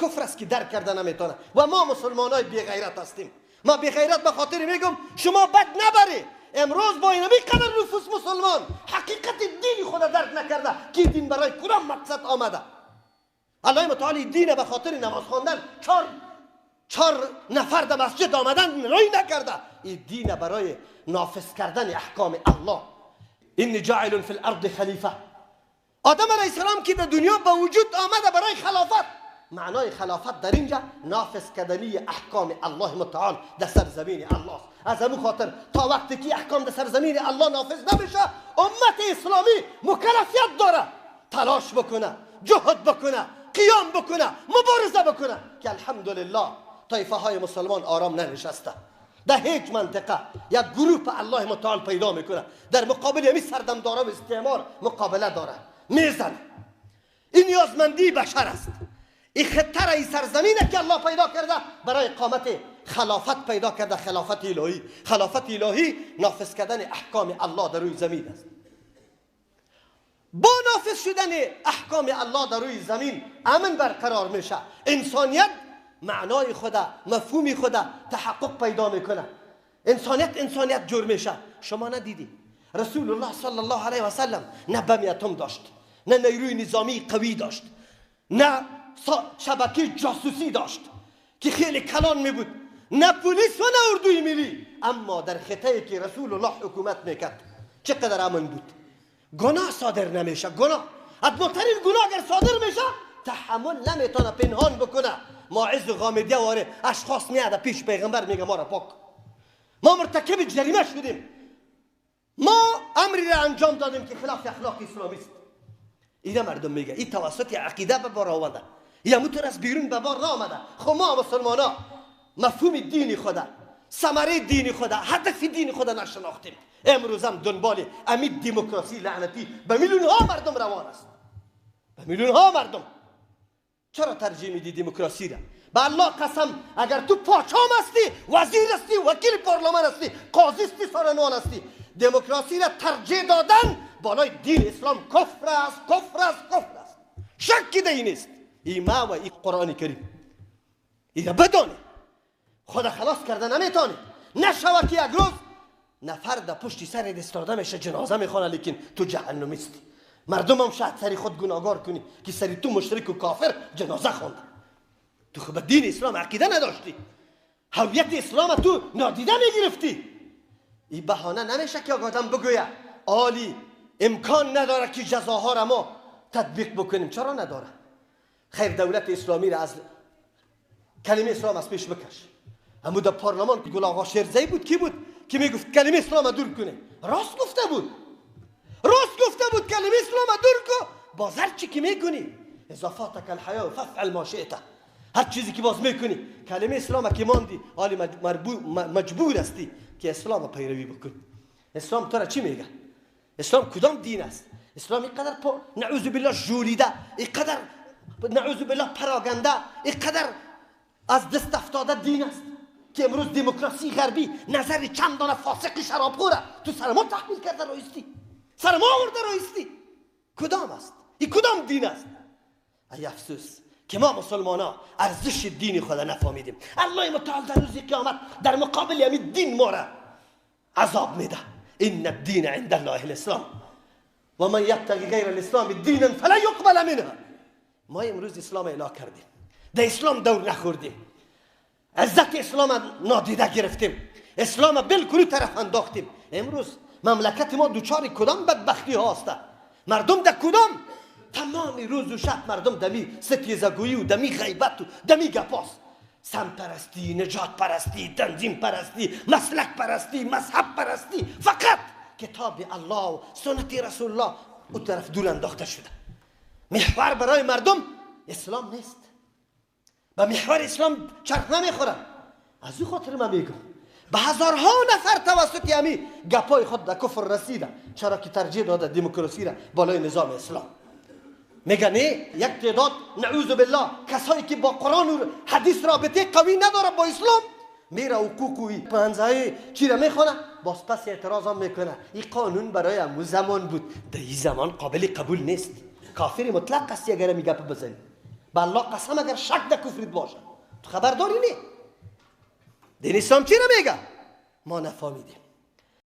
کفر است که درک کرده نمیتونه. و ما مسلمان های بی غیرت هستیم. ما بی غیرت به خاطر میگم شما بد نبری. امروز با این قدر نفوس مسلمان حقیقت دین خود درک نکرده که دین برای کدام مقصد آمده. الله متعالی دین به خاطر نماز خواندن چهار نفر در مسجد آمدن رای نکرده. این دین برای نافذ کردن احکام الله. این جاعل فی الارض خلیفه. آدم علیه السلام که در دنیا به وجود آمده برای خلافت. معنای خلافت در اینجا نافذ کردنی احکام الله متعال در سرزمین الله است. از همون خاطر تا وقتی که احکام در سرزمین الله نافذ نمیشه، امت اسلامی مکلفیت داره تلاش بکنه، جهد بکنه، قیام بکنه، مبارزه بکنه که الحمدلله طایفه های مسلمان آرام ننشسته. در هیچ منطقه یک گروه الله متعال پیدا میکنه در مقابل همین سردمدارا و استعمار مقابله داره، میزنه. این نیازمندی بشر است. این خطر این سرزمینه که الله پیدا کرده برای اقامت خلافت پیدا کرده، خلافت الهی. خلافت الهی نافذ کردن احکام الله در روی زمین است. با نافذ شدن احکام الله در روی زمین امن برقرار میشه، انسانیت معنای خدا، مفهوم خدا تحقق پیدا میکنه، انسانیت انسانیت جور میشه. شما ندیدی رسول الله صلی الله علیه و سلم نه بم اتم داشت، نه نیروی نظامی قوی داشت، نه شبکه جاسوسی داشت که خیلی کلان می بود، نه پلیس و نه اردوی ملی. اما در خطه که رسول الله حکومت میکرد چقدر امن بود. گناه صادر نمیشه. گناه ادناترین گناه اگر صادر میشه تحمل نمیتونه پنهان بکنه. ماعز غامدیه واره اشخاص میاد پیش پیغمبر میگه ما را پاک، ما مرتکب جریمه شدیم، ما امری را انجام دادیم که خلاف اخلاق اسلامی است. اینا مردم میگه این توسط عقیده به بار آورده، یا موتور از بیرون به بار آمده. خب ما مسلمان ها مفهوم دین خدا، ثمره دین خدا، هدف دین خدا نشناختیم. امروز هم دنبال امید دموکراسی لعنتی به میلیون ها مردم روان است، به میلیون ها مردم. چرا ترجیح میدی دموکراسی را؟ به الله قسم اگر تو پاچام هستی، وزیر هستی، وکیل پارلمان هستی، قاضی هستی، سارنوال هستی، دموکراسی را ترجیح دادن بالای دین اسلام کفر است، کفر است، کفر است. شکی در این نیست. ای ما و ای قرآن کریم اینا بدانی خدا خلاص کرده نمیتونی. نشوه که یک روز نفر در پشت سر استاده میشه جنازه میخوانه، لیکن تو جهنمی استی. مردم هم شاید سری خود گناهگار کنی که سری تو مشرک و کافر جنازه خوانده. تو خب دین اسلام عقیده نداشتی، هویت اسلام تو نادیده میگرفتی. این بهانه نمیشه که آدم بگویه عالی امکان نداره که جزاها را ما تطبیق بکنیم. چرا نداره؟ خیر دولت اسلامی را از کلمه اسلام از پیش بکش. اما در پارلمان گل آقا شیرزایی بود، کی بود که میگفت کلمه اسلام دور کنه؟ راست گفته بود، راست گفته بود کلمه اسلام دور کن. باز هر چی که میکنی اذا فاتک الحیا فافعل ما شئت، هر چیزی که باز میکنی کلمه اسلام که ماندی حالی مجبور هستی که اسلام پیروی بکنی. اسلام تو را چی میگه؟ اسلام کدام دین است؟ اسلام اینقدر نعوذ بالله ژولیده، اینقدر نعوذ بالله پراگنده، اینقدر از دست افتاده دین است که امروز دموکراسی غربی نظر چند دانه فاسق شرابخوره تو سر ما تحمیل کرده رایستی، سر ما آورده رایستی. کدام است؟ این کدام دین است؟ ای افسوس که ما مسلمان ها ارزش دین خود نفهمیدیم. الله متعال در روز قیامت در مقابل همین دین ما را عذاب میده. ان الدین عند الله الاسلام و من یبتغی غیر الاسلام دینا فلن یقبل منه. ما امروز اسلام اعلا کردیم، در اسلام دور نخوردیم، عزت اسلام نادیده گرفتیم، اسلام بالکل طرف انداختیم. امروز مملکت ما دوچار کدام بدبختی هاست؟ مردم در کدام تمام روز و شب مردم دمی ستیزگویی و دمی غیبت و دمی گپاس. سمت پرستی، نجات پرستی، تنظیم پرستی، مسلک پرستی، مذهب پرستی، فقط کتاب الله و سنت رسول الله او طرف دور انداخته شده. محور برای مردم اسلام نیست، به محور اسلام چرخ نمیخوره. از او خاطر من میگم به هزارها نفر توسط همی گپای خود در کفر رسیده، چرا که ترجیح داده دموکراسی را بالای نظام اسلام. میگه نه، یک تعداد نعوذ بالله کسایی که با قرآن و حدیث رابطه قوی نداره با اسلام، میره حقوق و پنزهای چی را میخونه، باز پس اعتراض هم میکنه. این قانون برای امو زمان بود، در این زمان قابل قبول نیست. کافر مطلق است اگر می گپ بزنی. به الله قسم اگر شک در کفرت باشه تو خبر داری نی. دین اسلام چی میگه؟ ما نفهمیدیم.